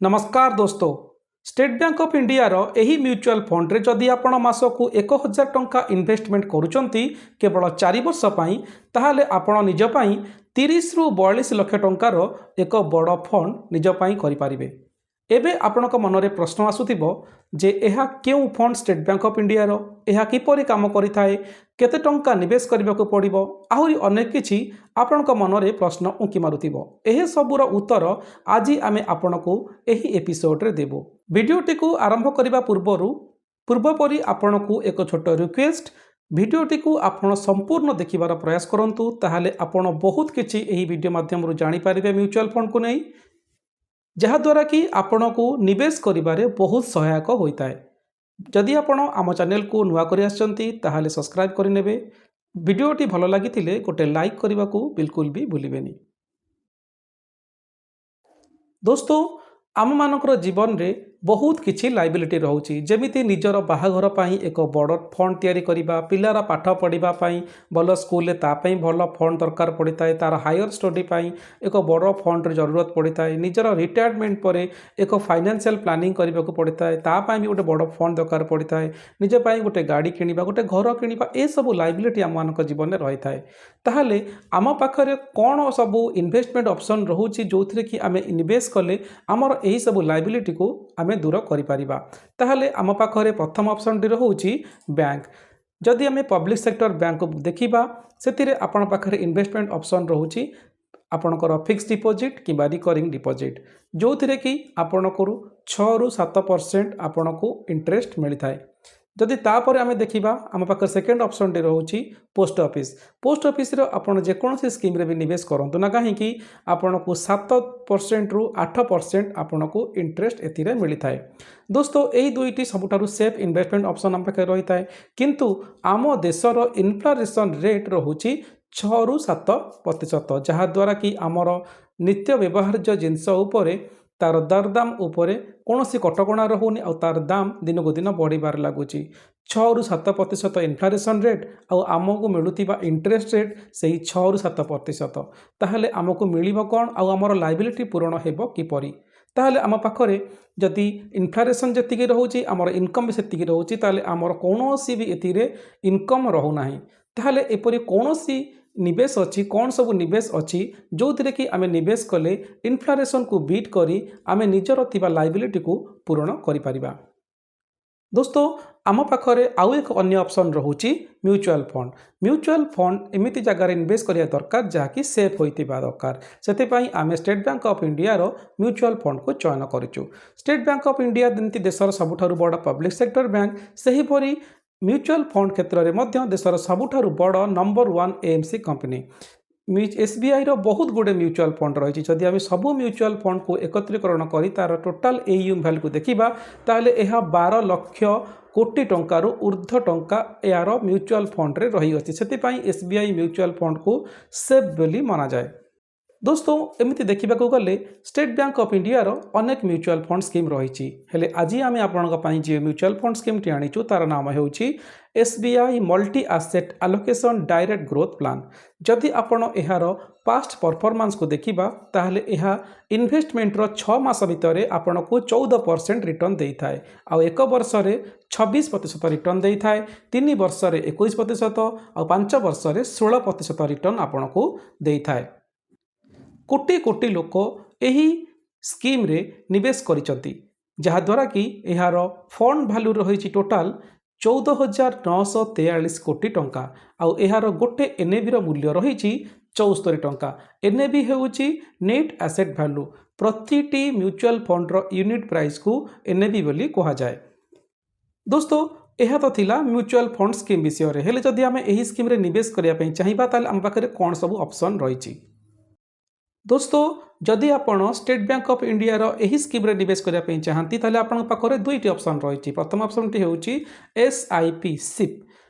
ନମସ୍କାର ଦୋସ୍ତ। State bank of ଇଣ୍ଡିଆର ଏହି ମ୍ୟୁଚୁଆଲ ଫଣ୍ଡରେ ଯଦି ଆପଣ ମାସକୁ 1000 ଟଙ୍କା ଇନଭେଷ୍ଟମେଣ୍ଟ କରୁଛନ୍ତି କେବଳ 4 ବର୍ଷ ପାଇଁ, ତାହେଲେ ଆପଣ ନିଜ ପାଇଁ 30ରୁ 42 ଲକ୍ଷ ଟଙ୍କାର ଏକ ବଡ଼ ଫଣ୍ଡ ନିଜ ପାଇଁ କରିପାରିବେ। ଏବେ ଆପଣଙ୍କ ମନରେ ପ୍ରଶ୍ନ ଆସୁଥିବ ଯେ ଏହା କେଉଁ ଫଣ୍ଡ ଷ୍ଟେଟ୍ ବ୍ୟାଙ୍କ ଅଫ୍ ଇଣ୍ଡିଆର, ଏହା କିପରି କାମ କରିଥାଏ, କେତେ ଟଙ୍କା ନିବେଶ କରିବାକୁ ପଡ଼ିବ, ଆହୁରି ଅନେକ କିଛି ଆପଣଙ୍କ ମନରେ ପ୍ରଶ୍ନ ଉଙ୍କି ମାରୁଥିବ। ଏସବୁର ଉତ୍ତର ଆଜି ଆମେ ଆପଣଙ୍କୁ ଏହି ଏପିସୋଡ଼ରେ ଦେବୁ। ଭିଡ଼ିଓଟିକୁ ଆରମ୍ଭ କରିବା ପୂର୍ବରୁ ପୂର୍ବପରି ଆପଣଙ୍କୁ ଏକ ଛୋଟ ରିକ୍ୱେଷ୍ଟ, ଭିଡ଼ିଓଟିକୁ ଆପଣ ସମ୍ପୂର୍ଣ୍ଣ ଦେଖିବାର ପ୍ରୟାସ କରନ୍ତୁ। ତାହେଲେ ଆପଣ ବହୁତ କିଛି ଏହି ଭିଡ଼ିଓ ମାଧ୍ୟମରୁ ଜାଣିପାରିବେ ମ୍ୟୁଚୁଆଲ ଫଣ୍ଡକୁ ନେଇ, ଯାହାଦ୍ୱାରା କି ଆପଣଙ୍କୁ ନିବେଶ କରିବାରେ ବହୁତ ସହାୟକ ହୋଇଥାଏ। ଯଦି ଆପଣ ଆମ ଚ୍ୟାନେଲକୁ ନୂଆ କରି ଆସିଛନ୍ତି, ତାହେଲେ ସବସ୍କ୍ରାଇବ୍ କରିନେବେ। ଭିଡ଼ିଓଟି ଭଲ ଲାଗିଥିଲେ ଗୋଟେ ଲାଇକ୍ କରିବାକୁ ବିଲକୁଲ ବି ଭୁଲିବେନି। ଦୋସ୍ତ, ଆମମାନଙ୍କର ଜୀବନରେ ବହୁତ କିଛି ଲାଇବିଲିଟି ରହୁଛି। ଯେମିତି ନିଜର ବାହାଘର ପାଇଁ ଏକ ବଡ଼ ଫଣ୍ଡ ତିଆରି କରିବା, ପିଲାର ପାଠ ପଢ଼ିବା ପାଇଁ ଭଲ ସ୍କୁଲରେ ତା ପାଇଁ ଭଲ ଫଣ୍ଡ ଦରକାର ପଡ଼ିଥାଏ, ତା'ର ହାୟର ଷ୍ଟଡି ପାଇଁ ଏକ ବଡ଼ ଫଣ୍ଡର ଜରୁରତ ପଡ଼ିଥାଏ, ନିଜର ରିଟାୟାରମେଣ୍ଟ ପରେ ଏକ ଫାଇନାନ୍ସିଆଲ ପ୍ଲାନିଂ କରିବାକୁ ପଡ଼ିଥାଏ, ତା ପାଇଁ ବି ଗୋଟେ ବଡ଼ ଫଣ୍ଡ ଦରକାର ପଡ଼ିଥାଏ, ନିଜ ପାଇଁ ଗୋଟେ ଗାଡ଼ି କିଣିବା, ଗୋଟେ ଘର କିଣିବା, ଏସବୁ ଲାଇବିଲିଟି ଆମମାନଙ୍କ ଜୀବନରେ ରହିଥାଏ। ତାହେଲେ ଆମ ପାଖରେ କ'ଣ ସବୁ ଇନଭେଷ୍ଟମେଣ୍ଟ ଅପସନ୍ ରହୁଛି, ଯେଉଁଥିରେ କି ଆମେ ନିବେଶ କଲେ ଆମର ଏହିସବୁ ଲାଇବିଲିଟିକୁ ଆମେ ଦୂର କରିପାରିବା? ତାହେଲେ ଆମ ପାଖରେ ପ୍ରଥମ ଅପସନ୍ଟି ରହୁଛି ବ୍ୟାଙ୍କ। ଯଦି ଆମେ ପବ୍ଲିକ୍ ସେକ୍ଟର ବ୍ୟାଙ୍କକୁ ଦେଖିବା, ସେଥିରେ ଆପଣଙ୍କ ପାଖରେ ଇନଭେଷ୍ଟମେଣ୍ଟ ଅପସନ୍ ରହୁଛି ଆପଣଙ୍କର ଫିକ୍ସଡ ଡିପୋଜିଟ୍ କିମ୍ବା ରିକରିଂ ଡିପୋଜିଟ୍, ଯେଉଁଥିରେ କି ଆପଣଙ୍କର 6ରୁ 7% ଆପଣଙ୍କୁ ଇଣ୍ଟରେଷ୍ଟ ମିଳିଥାଏ। ଯଦି ତାପରେ ଆମେ ଦେଖିବା, ଆମ ପାଖରେ ସେକେଣ୍ଡ ଅପସନ୍ଟି ରହୁଛି ପୋଷ୍ଟ ଅଫିସ୍। ପୋଷ୍ଟ ଅଫିସରେ ଆପଣ ଯେକୌଣସି ସ୍କିମ୍ରେ ବି ନିବେଶ କରନ୍ତୁ ନା କାହିଁକି, ଆପଣଙ୍କୁ 7%ରୁ 8% ଆପଣଙ୍କୁ ଇଣ୍ଟରେଷ୍ଟ ଏଥିରେ ମିଳିଥାଏ। ଦୋସ୍ତ, ଏହି ଦୁଇଟି ସବୁଠାରୁ ସେଫ୍ ଇନଭେଷ୍ଟମେଣ୍ଟ ଅପସନ୍ ଆମ ପାଖରେ ରହିଥାଏ। କିନ୍ତୁ ଆମ ଦେଶର ଇନଫ୍ଲାରେସନ୍ ରେଟ୍ ରହୁଛି 6ରୁ 7%, ଯାହାଦ୍ୱାରା କି ଆମର ନିତ୍ୟ ବ୍ୟବହାର୍ଯ୍ୟ ଜିନିଷ ଉପରେ ତାର ଦରଦାମ ଉପରେ କୌଣସି କଟକଣା ରହୁନି ଆଉ ତାର ଦାମ ଦିନକୁ ଦିନ ବଢ଼ିବାରେ ଲାଗୁଛି। 6ରୁ 7% ଇନଫ୍ଲାରେସନ୍ ରେଟ୍ ଆଉ ଆମକୁ ମିଳୁଥିବା ଇଣ୍ଟରେଷ୍ଟ ରେଟ୍ ସେଇ 6ରୁ 7%। ତାହେଲେ ଆମକୁ ମିଳିବ କ'ଣ ଆଉ ଆମର ଲାଇବିଲିଟି ପୂରଣ ହେବ କିପରି? ତାହେଲେ ଆମ ପାଖରେ ଯଦି ଇନଫ୍ଲାରେସନ୍ ଯେତିକି ରହୁଛି, ଆମର ଇନକମ୍ ବି ସେତିକି ରହୁଛି, ତାହେଲେ ଆମର କୌଣସି ବି ଏଥିରେ ଇନକମ୍ ରହୁନାହିଁ। ତାହେଲେ ଏପରି କୌଣସି ନିବେଶ ଅଛି, କ'ଣ ସବୁ ନିବେଶ ଅଛି, ଯେଉଁଥିରେ କି ଆମେ ନିବେଶ କଲେ ଇନଫ୍ଲାରେସନ୍କୁ ବିଟ୍ କରି ଆମେ ନିଜର ଥିବା ଲାଇବିଲିଟିକୁ ପୂରଣ କରିପାରିବା? ଦୋସ୍ତ, ଆମ ପାଖରେ ଆଉ ଏକ ଅନ୍ୟ ଅପସନ୍ ରହୁଛି ମ୍ୟୁଚୁଆଲ ଫଣ୍ଡ। ମ୍ୟୁଚୁଆଲ ଫଣ୍ଡ ଏମିତି ଜାଗାରେ ଇନଭେଷ୍ଟ କରିବା ଦରକାର, ଯାହାକି ସେଫ୍ ହୋଇଥିବା ଦରକାର। ସେଥିପାଇଁ ଆମେ ଷ୍ଟେଟ୍ ବ୍ୟାଙ୍କ ଅଫ୍ ଇଣ୍ଡିଆର ମ୍ୟୁଚୁଆଲ ଫଣ୍ଡକୁ ଚୟନ କରିଛୁ। ଷ୍ଟେଟ୍ ବ୍ୟାଙ୍କ ଅଫ୍ ଇଣ୍ଡିଆ ଯେମିତି ଦେଶର ସବୁଠାରୁ ବଡ଼ ପବ୍ଲିକ୍ ସେକ୍ଟର ବ୍ୟାଙ୍କ, ସେହିପରି ମ୍ୟୁଚୁଆଲ ଫଣ୍ଡ କ୍ଷେତ୍ରରେ ମଧ୍ୟ ଦେଶର ସବୁଠାରୁ ବଡ଼ ନମ୍ବର 1 ଏଏମ୍ସି କମ୍ପାନୀ। ଏସ୍ବିଆଇର ବହୁତ ଗୁଡ଼ିଏ ମ୍ୟୁଚୁଆଲ ଫଣ୍ଡ ରହିଛି। ଯଦି ଆମେ ସବୁ ମ୍ୟୁଚୁଆଲ ଫଣ୍ଡକୁ ଏକତ୍ରୀକରଣ କରି ତା'ର ଟୋଟାଲ ଏୟୁଏମ୍ ଭ୍ୟାଲୁକୁ ଦେଖିବା, ତାହେଲେ ଏହା 12 ଲକ୍ଷ କୋଟି ଟଙ୍କାରୁ ଉର୍ଦ୍ଧ୍ୱ ଟଙ୍କା ଏହାର ମ୍ୟୁଚୁଆଲ ଫଣ୍ଡରେ ରହିଅଛି। ସେଥିପାଇଁ ଏସ୍ବିଆଇ ମ୍ୟୁଚୁଆଲ ଫଣ୍ଡକୁ ସେଫ୍ ବୋଲି ମନାଯାଏ। ଦୋସ୍ତ, ଏମିତି ଦେଖିବାକୁ ଗଲେ ଷ୍ଟେଟ୍ ବ୍ୟାଙ୍କ ଅଫ୍ ଇଣ୍ଡିଆର ଅନେକ ମ୍ୟୁଚୁଆଲ ଫଣ୍ଡ ସ୍କିମ୍ ରହିଛି। ହେଲେ ଆଜି ଆମେ ଆପଣଙ୍କ ପାଇଁ ଯେଉଁ ମ୍ୟୁଚୁଆଲ ଫଣ୍ଡ ସ୍କିମ୍ଟି ଆଣିଛୁ, ତା'ର ନାମ ହେଉଛି SBI multi asset allocation direct growth plan. ଯଦି ଆପଣ ଏହାର ପାଷ୍ଟ ପରଫର୍ମାନ୍ସକୁ ଦେଖିବା, ତାହେଲେ ଏହା ଇନଭେଷ୍ଟମେଣ୍ଟର 6 ମାସ ଭିତରେ ଆପଣଙ୍କୁ 14% ରିଟର୍ଣ୍ଣ ଦେଇଥାଏ ଆଉ ଏକ ବର୍ଷରେ 26% ରିଟର୍ଣ୍ଣ ଦେଇଥାଏ, 3 ବର୍ଷରେ 21% ଆଉ 5 ବର୍ଷରେ 16% ରିଟର୍ଣ୍ଣ ଆପଣଙ୍କୁ ଦେଇଥାଏ। କୋଟି କୋଟି ଲୋକ ଏହି ସ୍କିମ୍ରେ ନିବେଶ କରିଛନ୍ତି, ଯାହାଦ୍ୱାରା କି ଏହାର ଫଣ୍ଡ ଭ୍ୟାଲୁ ରହିଛି ଟୋଟାଲ 14,943 କୋଟି ଟଙ୍କା ଆଉ ଏହାର ଗୋଟେ ଏନ୍ଏଭିର ମୂଲ୍ୟ ରହିଛି 74 ଟଙ୍କା। ଏନ୍ଏଭି ହେଉଛି ନେଟ୍ ଆସେଟ୍ ଭ୍ୟାଲୁ। ପ୍ରତିଟି ମ୍ୟୁଚୁଆଲ ଫଣ୍ଡର ୟୁନିଟ୍ ପ୍ରାଇସ୍କୁ ଏନ୍ଏଭି ବୋଲି କୁହାଯାଏ। ଦୋସ୍ତ, ଏହା ତ ଥିଲା ମ୍ୟୁଚୁଆଲ ଫଣ୍ଡ ସ୍କିମ୍ ବିଷୟରେ। ହେଲେ ଯଦି ଆମେ ଏହି ସ୍କିମ୍ରେ ନିବେଶ କରିବା ପାଇଁ ଚାହିଁବା, ତାହେଲେ ଆମ ପାଖରେ କ'ଣ ସବୁ ଅପସନ୍ ରହିଛି? ଦୋସ୍ତ, ଯଦି ଆପଣ ଷ୍ଟେଟ୍ ବ୍ୟାଙ୍କ ଅଫ୍ ଇଣ୍ଡିଆର ଏହି ସ୍କିମ୍ରେ ନିବେଶ କରିବା ପାଇଁ ଚାହାନ୍ତି, ତାହେଲେ ଆପଣଙ୍କ ପାଖରେ ଦୁଇଟି ଅପସନ୍ ରହିଛି। ପ୍ରଥମ ଅପସନ୍ଟି ହେଉଛି S I P, ship.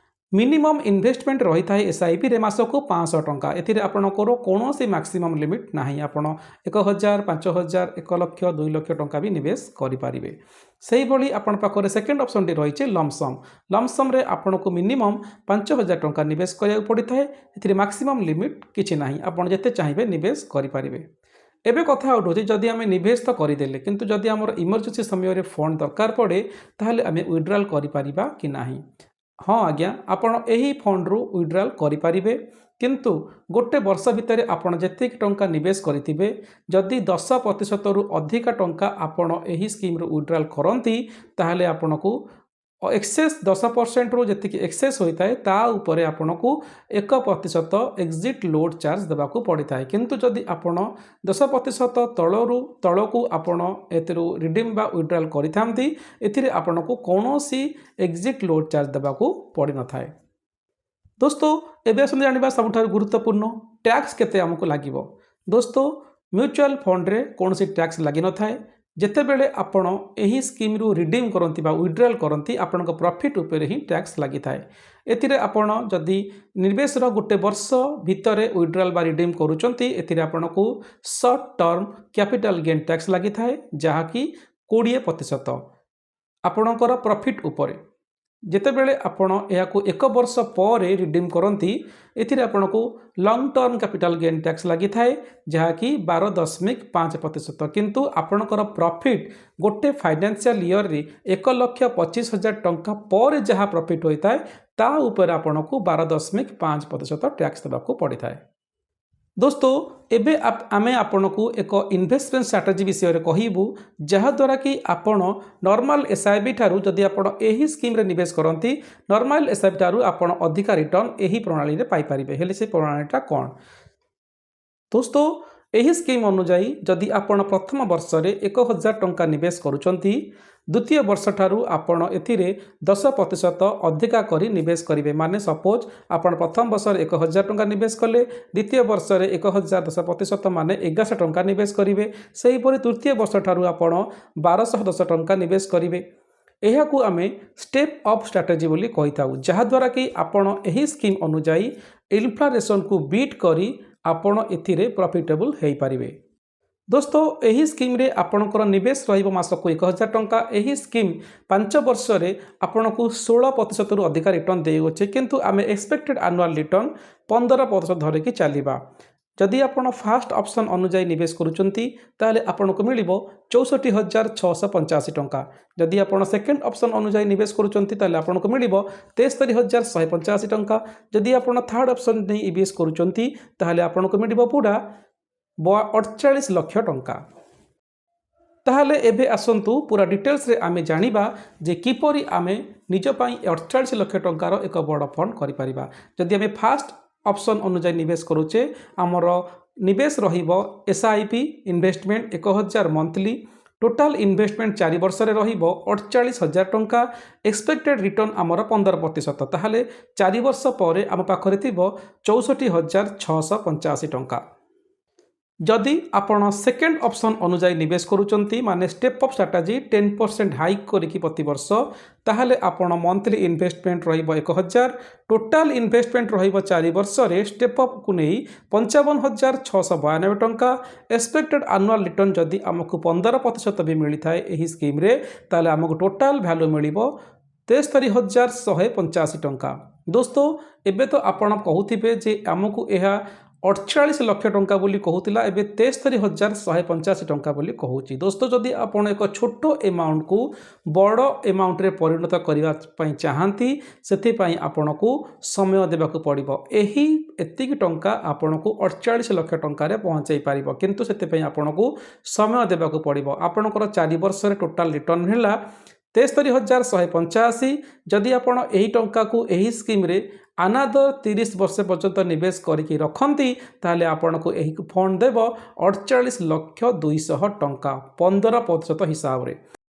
Minimum investment ରହିଥାଏ ଏସ୍ I ପିରେ ମାସକୁ 500 ଟଙ୍କା। ଏଥିରେ ଆପଣଙ୍କର କୌଣସି ମ୍ୟାକ୍ସିମମ୍ ଲିମିଟ୍ ନାହିଁ। ଆପଣ 1000, 5000, 1 ଲକ୍ଷ, 2 ଲକ୍ଷ ଟଙ୍କା ବି ନିବେଶ କରିପାରିବେ। ସେହିଭଳି ଆପଣଙ୍କ ପାଖରେ ସେକେଣ୍ଡ ଅପସନ୍ଟି ରହିଛି ଲମସମ୍। ଲମସମ୍ରେ ଆପଣଙ୍କୁ ମିନିମମ୍ 5000 ଟଙ୍କା ନିବେଶ କରିବାକୁ ପଡ଼ିଥାଏ। ଏଥିରେ ମ୍ୟାକ୍ସିମମ୍ ଲିମିଟ୍ କିଛି ନାହିଁ, ଆପଣ ଯେତେ ଚାହିଁବେ ନିବେଶ କରିପାରିବେ। ଏବେ କଥା ଉଠୁଛି, ଯଦି ଆମେ ନିବେଶ ତ କରିଦେଲେ, କିନ୍ତୁ ଯଦି ଆମର ଇମର୍ଜେନ୍ସି ସମୟରେ ଫଣ୍ଡ ଦରକାର ପଡ଼େ, ତାହେଲେ ଆମେ ୱିଡ୍ରାଲ୍ କରିପାରିବା କି ନାହିଁ? ହଁ ଆଜ୍ଞା, ଆପଣ ଏହି ଫଣ୍ଡରୁ ୱିଡ୍ରାଲ୍ କରିପାରିବେ। କିନ୍ତୁ ଗୋଟେ ବର୍ଷ ଭିତରେ ଆପଣ ଯେତିକି ଟଙ୍କା ନିବେଶ କରିଥିବେ, ଯଦି 10 ପ୍ରତିଶତରୁ ଅଧିକା ଟଙ୍କା ଆପଣ ଏହି ସ୍କିମ୍ରୁ ୱିଡ୍ରାଲ୍ କରନ୍ତି, ତାହେଲେ ଆପଣଙ୍କୁ ଏକ୍ସେସ୍ 10%ରୁ ଯେତିକି ଏକ୍ସେସ୍ ହୋଇଥାଏ, ତା ଉପରେ ଆପଣଙ୍କୁ 1% ଏକ୍ଜିଟ୍ ଲୋଡ୍ ଚାର୍ଜ ଦେବାକୁ ପଡ଼ିଥାଏ। କିନ୍ତୁ ଯଦି ଆପଣ 10% ତଳରୁ ତଳକୁ ଆପଣ ଏଥିରୁ ରିଡ଼ିମ୍ ବା ୱିଡ୍ରାଲ୍ କରିଥାନ୍ତି, ଏଥିରେ ଆପଣଙ୍କୁ କୌଣସି ଏକ୍ଜିଟ୍ ଲୋଡ୍ ଚାର୍ଜ ଦେବାକୁ ପଡ଼ିନଥାଏ। ଦୋସ୍ତ, ଏବେ ଆସନ୍ତୁ ଜାଣିବା ସବୁଠାରୁ ଗୁରୁତ୍ୱପୂର୍ଣ୍ଣ, ଟ୍ୟାକ୍ସ କେତେ ଆମକୁ ଲାଗିବ? ଦୋସ୍ତ, ମ୍ୟୁଚୁଆଲ୍ ଫଣ୍ଡରେ କୌଣସି ଟ୍ୟାକ୍ସ ଲାଗିନଥାଏ। ଯେତେବେଳେ ଆପଣ ଏହି ସ୍କିମ୍ରୁ ରିଡ଼ିମ୍ କରନ୍ତି ବା ୱିଡ୍ରାଲ୍ କରନ୍ତି, ଆପଣଙ୍କ ପ୍ରଫିଟ୍ ଉପରେ ହିଁ ଟ୍ୟାକ୍ସ ଲାଗିଥାଏ। ଏଥିରେ ଆପଣ ଯଦି ନିବେଶର ଗୋଟେ ବର୍ଷ ଭିତରେ ୱିଡ୍ରାଲ୍ ବା ରିଡ଼ିମ୍ କରୁଛନ୍ତି, ଏଥିରେ ଆପଣଙ୍କୁ short term capital gain tax ଲାଗିଥାଏ, ଯାହାକି 20% ଆପଣଙ୍କର ପ୍ରଫିଟ୍ ଉପରେ। ଯେତେବେଳେ ଆପଣ ଏହାକୁ ଏକ ବର୍ଷ ପରେ ରିଡ଼ିମ୍ କରନ୍ତି, ଏଥିରେ ଆପଣଙ୍କୁ long term capital gain tax ଲାଗିଥାଏ, ଯାହାକି 12.5%। କିନ୍ତୁ ଆପଣଙ୍କର ପ୍ରଫିଟ୍ ଗୋଟେ ଫାଇନାନ୍ସିଆଲ ଇୟରରେ 1,25,000 ଟଙ୍କା ପରେ ଯାହା ପ୍ରଫିଟ୍ ହୋଇଥାଏ, ତା ଉପରେ ଆପଣଙ୍କୁ 12.5% ଟ୍ୟାକ୍ସ ଦେବାକୁ ପଡ଼ିଥାଏ। ଦୋସ୍ତ, ଏବେ ଆମେ ଆପଣଙ୍କୁ ଏକ ଇନଭେଷ୍ଟମେଣ୍ଟ ଷ୍ଟ୍ରାଟେଜି ବିଷୟରେ କହିବୁ, ଯାହାଦ୍ୱାରା କି ଆପଣ ନର୍ମାଲ ଏସ୍ଆଇପି ଠାରୁ, ଯଦି ଆପଣ ଏହି ସ୍କିମ୍ରେ ନିବେଶ କରନ୍ତି, ନର୍ମାଲ ଏସ୍ଆଇପି ଠାରୁ ଆପଣ ଅଧିକା ରିଟର୍ଣ୍ଣ ଏହି ପ୍ରଣାଳୀରେ ପାଇପାରିବେ। ହେଲେ ସେ ପ୍ରଣାଳୀଟା କ'ଣ? ଦୋସ୍ତ, ଏହି ସ୍କିମ୍ ଅନୁଯାୟୀ ଯଦି ଆପଣ ପ୍ରଥମ ବର୍ଷରେ 1000 ଟଙ୍କା ନିବେଶ କରୁଛନ୍ତି, ଦ୍ୱିତୀୟ ବର୍ଷଠାରୁ ଆପଣ ଏଥିରେ 10% ଅଧିକା କରି ନିବେଶ କରିବେ। ମାନେ ସପୋଜ୍ ଆପଣ ପ୍ରଥମ ବର୍ଷରେ 1000 ଟଙ୍କା ନିବେଶ କଲେ, ଦ୍ୱିତୀୟ ବର୍ଷରେ 1000 10% ମାନେ 1100 ଟଙ୍କା ନିବେଶ କରିବେ। ସେହିପରି ତୃତୀୟ ବର୍ଷଠାରୁ ଆପଣ 1210 ଟଙ୍କା ନିବେଶ କରିବେ। ଏହାକୁ ଆମେ ଷ୍ଟେପ୍ ଅପ୍ ଷ୍ଟ୍ରାଟେଜି ବୋଲି କହିଥାଉ, ଯାହାଦ୍ୱାରା କି ଆପଣ ଏହି ସ୍କିମ୍ ଅନୁଯାୟୀ ଇନଫ୍ଲାରେସନ୍କୁ ବିଟ୍ କରି ଆପଣ ଏଥିରେ ପ୍ରଫିଟେବୁଲ୍ ହୋଇପାରିବେ। ଦୋସ୍ତ, ଏହି ସ୍କିମ୍ରେ ଆପଣଙ୍କର ନିବେଶ ରହିବ ମାସକୁ 1000 ଟଙ୍କା। ଏହି ସ୍କିମ୍ 5 ବର୍ଷରେ ଆପଣଙ୍କୁ 16%ରୁ ଅଧିକା ରିଟର୍ଣ୍ଣ ଦେଉଅଛି। କିନ୍ତୁ ଆମେ ଏକ୍ସପେକ୍ଟେଡ଼ ଆନୁଆଲ୍ ରିଟର୍ଣ୍ଣ 15% ଧରିକି ଚାଲିବା। ଯଦି ଆପଣ ଫାଷ୍ଟ ଅପସନ୍ ଅନୁଯାୟୀ ନିବେଶ କରୁଛନ୍ତି, ତାହେଲେ ଆପଣଙ୍କୁ ମିଳିବ 64,685 ଟଙ୍କା। ଯଦି ଆପଣ ସେକେଣ୍ଡ ଅପସନ୍ ଅନୁଯାୟୀ ନିବେଶ କରୁଛନ୍ତି, ତାହେଲେ ଆପଣଙ୍କୁ ମିଳିବ 73,185 ଟଙ୍କା। ଯଦି ଆପଣ ଥାର୍ଡ଼ ଅପସନ୍ ନେଇ ନିବେଶ କରୁଛନ୍ତି, ତାହେଲେ ଆପଣଙ୍କୁ ମିଳିବ ପୁରା 48 ଲକ୍ଷ ଟଙ୍କା। ତାହେଲେ ଏବେ ଆସନ୍ତୁ, ପୁରା ଡିଟେଲ୍ସରେ ଆମେ ଜାଣିବା ଯେ କିପରି ଆମେ ନିଜ ପାଇଁ 48 ଲକ୍ଷ ଟଙ୍କାର ଏକ ବଡ଼ ଫଣ୍ଡ କରିପାରିବା। ଯଦି ଆମେ ଫାଷ୍ଟ ଅପସନ୍ ଅନୁଯାୟୀ ନିବେଶ କରୁଛେ, ଆମର ନିବେଶ ରହିବ SIP investment 1000 monthly. Total investment 4 ବର୍ଷରେ ରହିବ 48,000 ଟଙ୍କା। ଏକ୍ସପେକ୍ଟେଡ଼ ରିଟର୍ଣ୍ଣ ଆମର 15%। ତାହେଲେ 4 ବର୍ଷ ପରେ ଆମ ପାଖରେ ଥିବ 64,685 ଟଙ୍କା। ଯଦି ଆପଣ ସେକେଣ୍ଡ ଅପସନ୍ ଅନୁଯାୟୀ ନିବେଶ କରୁଛନ୍ତି, ମାନେ step up strategy, 10% hike କରିକି ପ୍ରତିବର୍ଷ, ତାହେଲେ ଆପଣ ମନ୍ଥଲି ଇନଭେଷ୍ଟମେଣ୍ଟ ରହିବ 1000। ଟୋଟାଲ ଇନଭେଷ୍ଟମେଣ୍ଟ ରହିବ 4 ବର୍ଷରେ ଷ୍ଟେପ୍ ଅପ୍କୁ ନେଇ 55,692 ଟଙ୍କା। ଏକ୍ସପେକ୍ଟେଡ଼ ଆନୁଆଲ୍ ରିଟର୍ଣ୍ଣ ଯଦି ଆମକୁ 15% ବି ମିଳିଥାଏ ଏହି ସ୍କିମ୍ରେ, ତାହେଲେ ଆମକୁ ଟୋଟାଲ ଭ୍ୟାଲୁ ମିଳିବ 73,185 ଟଙ୍କା। ଦୋସ୍ତ, ଏବେ ତ ଆପଣ କହୁଥିବେ ଯେ ଆମକୁ ଏହା 48 ଲକ୍ଷ ଟଙ୍କା ବୋଲି କହୁଥିଲା, ଏବେ 73,185 ଟଙ୍କା ବୋଲି କହୁଛି। ଦୋସ୍ତ, ଯଦି ଆପଣ ଏକ ଛୋଟ ଏମାଉଣ୍ଟକୁ ବଡ଼ ଏମାଉଣ୍ଟରେ ପରିଣତ କରିବା ପାଇଁ ଚାହାନ୍ତି, ସେଥିପାଇଁ ଆପଣଙ୍କୁ ସମୟ ଦେବାକୁ ପଡ଼ିବ। ଏହି ଏତିକି ଟଙ୍କା ଆପଣଙ୍କୁ 48 ଲକ୍ଷ ଟଙ୍କାରେ ପହଞ୍ଚାଇ ପାରିବ, କିନ୍ତୁ ସେଥିପାଇଁ ଆପଣଙ୍କୁ ସମୟ ଦେବାକୁ ପଡ଼ିବ। ଆପଣଙ୍କର 4 ବର୍ଷରେ ଟୋଟାଲ ରିଟର୍ଣ୍ଣ ହେଲା 73,185। ଯଦି ଆପଣ ଏହି ଟଙ୍କାକୁ ଏହି ସ୍କିମ୍ରେ ଆନାଦର 30 ବର୍ଷ ପର୍ଯ୍ୟନ୍ତ ନିବେଶ କରିକି ରଖନ୍ତି, ତାହେଲେ ଆପଣଙ୍କୁ ଏହି ଫଣ୍ଡ ଦେବ 48 ଲକ୍ଷ 200 ଟଙ୍କା 15% ହିସାବରେ।